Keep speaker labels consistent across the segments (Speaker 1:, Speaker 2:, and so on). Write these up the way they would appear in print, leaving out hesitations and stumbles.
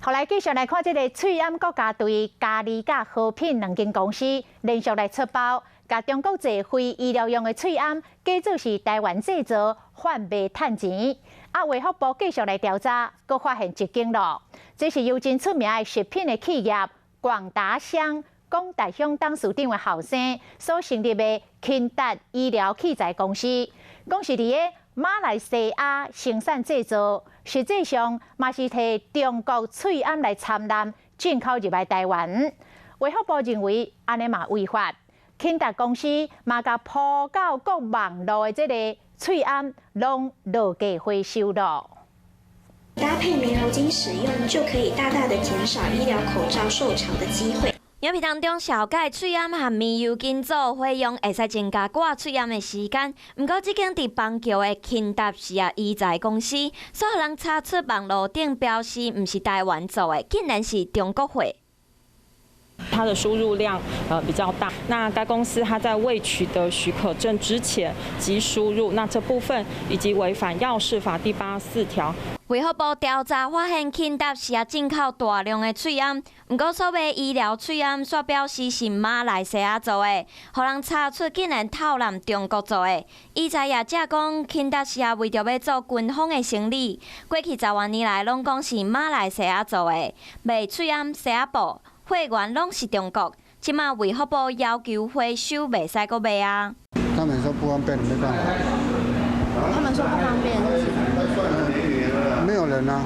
Speaker 1: 後來繼續來看這个喙罨國家隊嘉利佮和品兩間公司連續來出包，共中國製非醫療用的喙罨假做是台灣製造，販賣趁錢。啊，衛福部繼續來調查，閣發現一間咯。這是由真出名的食品的企業廣達鄉廣達鄉董事長的後生所成立的勤達醫療器材公司，講是佇个馬來西亞生產製造，實際上嘛是提中國喙罨來摻濫進口入來台灣。衛福部認為按呢嘛違法，勤達公司嘛共鋪到各網路的這个喙罨攏落架回收咯。
Speaker 2: 搭配棉柔巾使用，就可以大大的減少醫療口罩受潮的機會。
Speaker 3: 影片當中，紹介喙罨和棉柔巾做伙用，會使增加掛喙罨的時間。毋過，這間佇邦橋的勤達食醫材公司，煞予人查出網路頂標示毋是台灣做的，竟然是中國貨。
Speaker 4: 它的輸入量比較大，那該公司它在未取得許可證之前即輸入，那這部分以及違反藥事法第84條。
Speaker 3: 衛福部調查發現，勤達食進口大量的喙罨，毋過所謂醫療喙罨，煞表示是馬來西亞做的，予人查出竟然偷攬中國做的。醫材業者講，勤達食為著欲做軍方的生意，過去10外年來攏講是馬來西亞做的，賣喙罨、紗仔布。貨源攏是中國，這馬衛福部要求回收，袂使閣賣啊。
Speaker 5: 他們說不方便，沒辦法。
Speaker 6: 他們說不方便。
Speaker 5: 沒有人啊。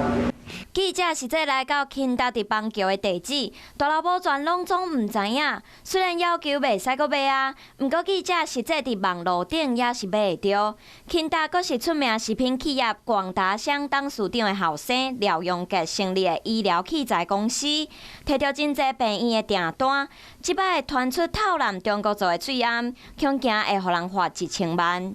Speaker 3: 記者實際來到勤達佇邦橋的地址，大樓保全攏總毋知影。雖然要求袂使閣賣啊，毋過記者實際佇網路頂也是買會著。勤達閣是出名食品企業廣達商董事長的後生廖永傑成立的醫療器材公司，提著真濟病院的訂單，這擺傳出偷攬中國做的喙罨，恐驚會予人罰1000萬。